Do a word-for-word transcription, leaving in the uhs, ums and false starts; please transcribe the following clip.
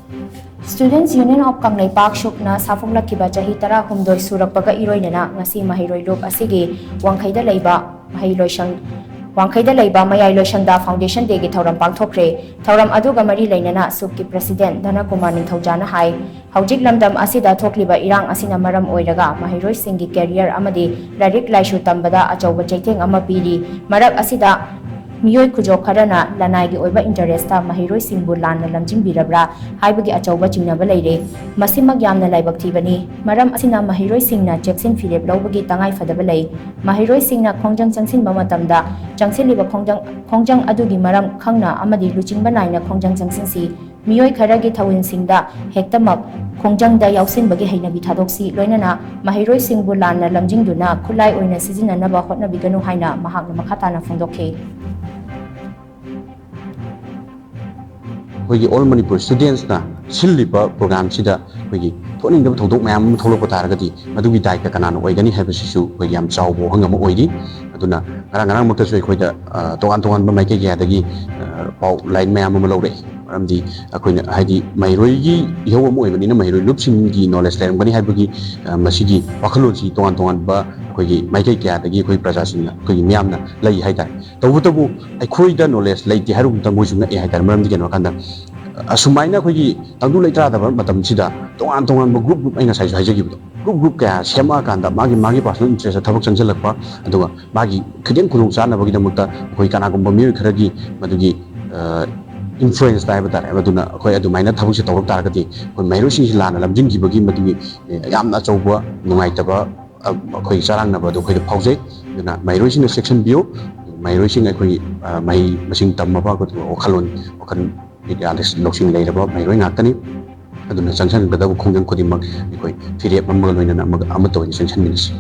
Students Union of Kangleipak, ꯁꯨꯛꯅ ꯁꯥꯐꯣꯡꯂꯛꯈꯤꯕ ꯆꯍꯤ ꯇꯔꯥꯍꯨꯝꯗꯣꯏ ꯁꯨꯔꯛꯄꯒ ꯏꯔꯣꯏꯅꯅ ꯉꯁꯤ ꯃꯍꯩꯔꯣꯏ ꯂꯨꯞ ꯑꯁꯤꯒꯤ ꯋꯥꯡꯈꯩꯗ ꯂꯩꯕ ꯃꯍꯩ ꯂꯣꯏꯁꯪ, ꯋꯥꯡꯈꯩꯗ ꯂꯩꯕ ꯃꯌꯥꯏ ꯂꯣꯏꯁꯪꯗ Foundation Dayꯒꯤ ꯊꯧꯔꯝ ꯄꯥꯡꯊꯣꯛꯈ꯭ꯔꯦ꯫ ꯊꯧꯔꯝ ꯑꯗꯨꯒ ꯃꯔꯤ ꯂꯩꯅꯅ ꯁꯨꯛꯀꯤ President ꯙꯅꯀꯨꯃꯥꯔ ꯅꯤꯡꯊꯧꯖꯥꯅ ꯍꯥꯏ, ꯍꯧꯖꯤꯛ ꯂꯝꯗꯝ ꯑꯁꯤꯗ ꯊꯣꯛꯂꯤꯕ ꯏꯔꯥꯡ ꯑꯁꯤꯅ ꯃꯔꯝ ꯑꯣꯏꯔꯒ ꯃꯍꯩꯔꯣꯏꯁꯤꯡꯒꯤ career ꯑꯃꯗꯤ ꯂꯥꯏꯔꯤꯛ ꯂꯥꯏꯁꯨ ꯇꯝꯕꯗ ꯑꯆꯧꯕ ꯆꯩꯊꯦꯡ ꯑꯃ ꯄꯤꯔꯤ꯫ ꯃꯔꯛ ꯑꯁꯤꯗ ꯃꯤꯑꯣꯏ ꯈꯨꯖꯣꯞ ꯈꯔꯅ ꯂꯅꯥꯏꯒꯤ ꯑꯣꯏꯕ interestꯇ ꯃꯍꯩꯔꯣꯏꯁꯤꯡꯕꯨ ꯂꯥꯟꯅ ꯂꯝꯖꯤꯡꯕꯤꯔꯕ꯭ꯔꯥ ꯍꯥꯏꯕꯒꯤ ꯑꯆꯧꯕ ꯆꯤꯡꯅꯕ ꯂꯩꯔꯦ꯫ ꯃꯁꯤꯃꯛ ꯌꯥꯝꯅ ꯂꯥꯏꯕꯛ ꯊꯤꯕꯅꯤ꯫ ꯃꯔꯝ ꯑꯁꯤꯅ ꯃꯍꯩꯔꯣꯏꯁꯤꯡꯅ ꯆꯦꯛꯁꯤꯟ ꯐꯤꯔꯦꯞ ꯂꯧꯕꯒꯤ ꯇꯉꯥꯏ ꯐꯗꯕ ꯂꯩ꯫ ꯃꯍꯩꯔꯣꯏꯁꯤꯡꯅ ꯈꯣꯡꯖꯪ ꯆꯪꯁꯤꯟꯕ ꯃꯇꯝꯗ ꯆꯪꯁꯤꯜꯂꯤꯕ ꯈꯣꯡꯖꯪ, ꯈꯣꯡꯖꯪ ꯑꯗꯨꯒꯤ ꯃꯔꯝ ꯈꯪꯅ ꯑꯃꯗꯤ ꯂꯨꯆꯤꯡꯕ ꯅꯥꯏꯅ ꯈꯣꯡꯖꯪ ꯆꯪꯁꯤꯟꯁꯤ꯫ ꯃꯤꯑꯣꯏ ꯈꯔꯒꯤ ꯊꯧꯑꯣꯏꯟꯁꯤꯡꯗ ꯍꯦꯛꯇꯃꯛ ꯈꯣꯡꯖꯪꯗ ꯌꯥꯎꯁꯤꯟꯕꯒꯤ ꯍꯩꯅꯕꯤ ꯊꯥꯗꯣꯛꯁꯤ꯫ ꯂꯣꯏꯅꯅ ꯃꯍꯩꯔꯣꯏꯁꯤꯡꯕꯨ ꯂꯥꯟꯅ ꯂꯝꯖꯤꯡꯗꯨꯅ ꯈꯨꯠꯂꯥꯏ ꯑꯣꯏꯅ ꯁꯤꯖꯤꯟꯅꯅꯕ ꯍꯣꯠꯅꯕꯤꯒꯅꯨ ꯍꯥꯏꯅ ꯃꯍꯥꯛꯅ ꯃꯈꯥ ꯇꯥꯅ ꯐꯣꯡꯗꯣꯛꯈꯤ꯫ ꯑꯩꯈꯣꯏꯒꯤ All Manipur Studentsꯅ ꯁꯤꯜꯂꯤꯕ programꯁꯤꯗ ꯑꯩꯈꯣꯏꯒꯤ ꯊꯣꯛꯅꯤꯡꯗꯕ ꯊꯧꯗꯣꯛ ꯃꯌꯥꯝ ꯑꯃ ꯊꯣꯛꯂꯛꯄ ꯇꯥꯔꯒꯗꯤ ꯃꯗꯨꯒꯤ ꯗꯥꯏꯇ ꯀꯅꯥꯅ ꯑꯣꯏꯒꯅꯤ ꯍꯥꯏꯕꯁꯤꯁꯨ ꯑꯩꯈꯣꯏꯒꯤ ꯌꯥꯝ ꯆꯥꯎꯕ ꯋꯥꯍꯪ ꯑꯃ ꯑꯣꯏꯔꯤ꯫ ꯑꯗꯨꯅ ꯉꯔꯥꯡ ꯉꯔꯥꯡꯃꯛꯇꯁꯨ ꯑꯩꯈꯣꯏꯗ, ꯑ, ꯇꯣꯉꯥꯟ ꯇꯣꯉꯥꯟꯕ ꯃꯥꯏꯀꯩ ꯀꯌꯥꯗꯒꯤ, ꯑ, ꯄꯥꯎ ꯂꯥꯏꯟ ꯃꯌꯥꯝ ꯑꯃ ꯂꯧꯔꯛꯏ꯫ ꯃꯔꯝꯗꯤ ꯑꯩꯈꯣꯏꯅ ꯍꯥꯏꯗꯤ ꯃꯍꯩꯔꯣꯏꯒꯤ ꯏꯍꯧ ꯑꯃ ꯑꯣꯏꯕꯅꯤꯅ ꯃꯍꯩꯔꯣꯏ ꯂꯨꯞꯁꯤꯡꯒꯤ knowledge ꯂꯩꯔꯝꯒꯅꯤ ꯍꯥꯏꯕꯒꯤ, ꯑ, ꯃꯁꯤꯒꯤ ꯋꯥꯈꯜꯂꯣꯟꯁꯤ ꯇꯣꯉꯥꯟ ꯇꯣꯉꯥꯟꯕ ꯑꯩꯈꯣꯏꯒꯤ ꯃꯥꯏꯀꯩ ꯀꯌꯥꯗꯒꯤ ꯑꯩꯈꯣꯏ ꯄ꯭ꯔꯖꯥꯁꯤꯡꯅ, ꯑꯩꯈꯣꯏꯒꯤ ꯃꯤꯌꯥꯝꯅ ꯂꯩ ꯍꯥꯏꯇꯥꯔꯦ꯫ ꯇꯧꯕꯇꯕꯨ ꯑꯩꯈꯣꯏꯗ knowledge ꯂꯩꯇꯦ ꯍꯥꯏꯔꯨꯕ ꯃꯇꯝꯗ ꯃꯣꯏꯁꯨ ꯉꯛꯑꯦ ꯍꯥꯏꯇꯥꯔꯦ꯫ ꯃꯔꯝꯗꯤ ꯀꯩꯅꯣ ꯍꯥꯏꯀꯥꯟꯗ, ꯑꯁꯨꯃꯥꯏꯅ ꯑꯩꯈꯣꯏꯒꯤ ꯇꯪꯗꯨ ꯂꯩꯇꯥꯗꯕ ꯃꯇꯝꯁꯤꯗ ꯇꯣꯉꯥꯟ ꯇꯣꯉꯥꯟꯕ group group, ꯑꯩ ꯉꯁꯥꯏꯁꯨ ꯍꯥꯏꯖꯈꯤꯕꯗꯣ, group group ꯀꯌꯥ ꯁꯦꯝꯃꯛꯑꯀꯥꯟꯗ ꯃꯥꯒꯤ ꯃꯥꯒꯤ personal interestꯇ ꯊꯕꯛ ꯆꯪꯁꯤꯜꯂꯛꯄ, ꯑꯗꯨꯒ ꯃꯥꯒꯤ ꯈꯨꯗꯤꯡ ꯈꯨꯗꯣꯡ ꯆꯥꯅꯕꯒꯤꯗꯃꯛꯇ ꯑꯩꯈꯣꯏ ꯀꯅꯥꯒꯨꯝꯕ ꯃꯤꯑꯣꯏ ꯈꯔꯒꯤ ꯃꯗꯨꯒꯤ, ꯑ, influenceꯇ ꯍꯥꯏꯕ ꯇꯥꯔꯦ, ꯃꯗꯨꯅ ꯑꯩꯈꯣꯏ ꯑꯗꯨꯃꯥꯏꯅ ꯊꯕꯛꯁꯦ ꯇꯧꯔꯛ ꯇꯥꯔꯒꯗꯤ ꯑꯩꯈꯣꯏ ꯃꯍꯩꯔꯣꯏꯁꯤꯡꯁꯤ ꯂꯥꯟꯅ ꯂꯝꯖꯤꯡꯈꯤꯕꯒꯤ ꯃꯗꯨꯒꯤ, ꯑꯦ, ꯌꯥꯝꯅ ꯑꯆꯧꯕ ꯅꯨꯡꯉꯥꯏꯇꯕ, ꯑ, ꯑꯩꯈꯣꯏ ꯆꯔꯥꯡꯅꯕ ꯑꯗꯨ ꯑꯩꯈꯣꯏꯗ ꯐꯥꯎꯖꯩ꯫ ꯑꯗꯨꯅ ꯃꯍꯩꯔꯣꯏꯁꯤꯡꯅ ꯆꯦꯛꯁꯤꯟꯕꯤꯌꯨ꯫ ꯃꯍꯩꯔꯣꯏꯁꯤꯡ ꯑꯩꯈꯣꯏꯒꯤ, ꯑ, ꯃꯍꯩ ꯃꯁꯤꯡ ꯇꯝꯃꯕ, ꯑꯗꯨꯒ ꯋꯥꯈꯜꯂꯣꯟ, ꯋꯥꯈꯜ ꯀꯌꯥ ꯂꯧꯁꯤꯡ ꯂꯩꯔꯕ ꯃꯍꯩꯔꯣꯏ ꯉꯥꯛꯇꯅꯤ꯫ ꯑꯗꯨꯅ ꯆꯪꯁꯤꯟꯒꯗꯕ ꯈꯣꯡꯖꯪ ꯈꯨꯗꯤꯡꯃꯛ ꯑꯩꯈꯣꯏ ꯐꯤꯔꯦꯞ ꯑꯃꯒ ꯂꯣꯏꯅꯅ ꯑꯃꯒ ꯑꯃꯠꯇ ꯑꯣꯏꯅ ꯆꯪꯁꯤꯟꯃꯤꯟꯅꯁꯤ꯫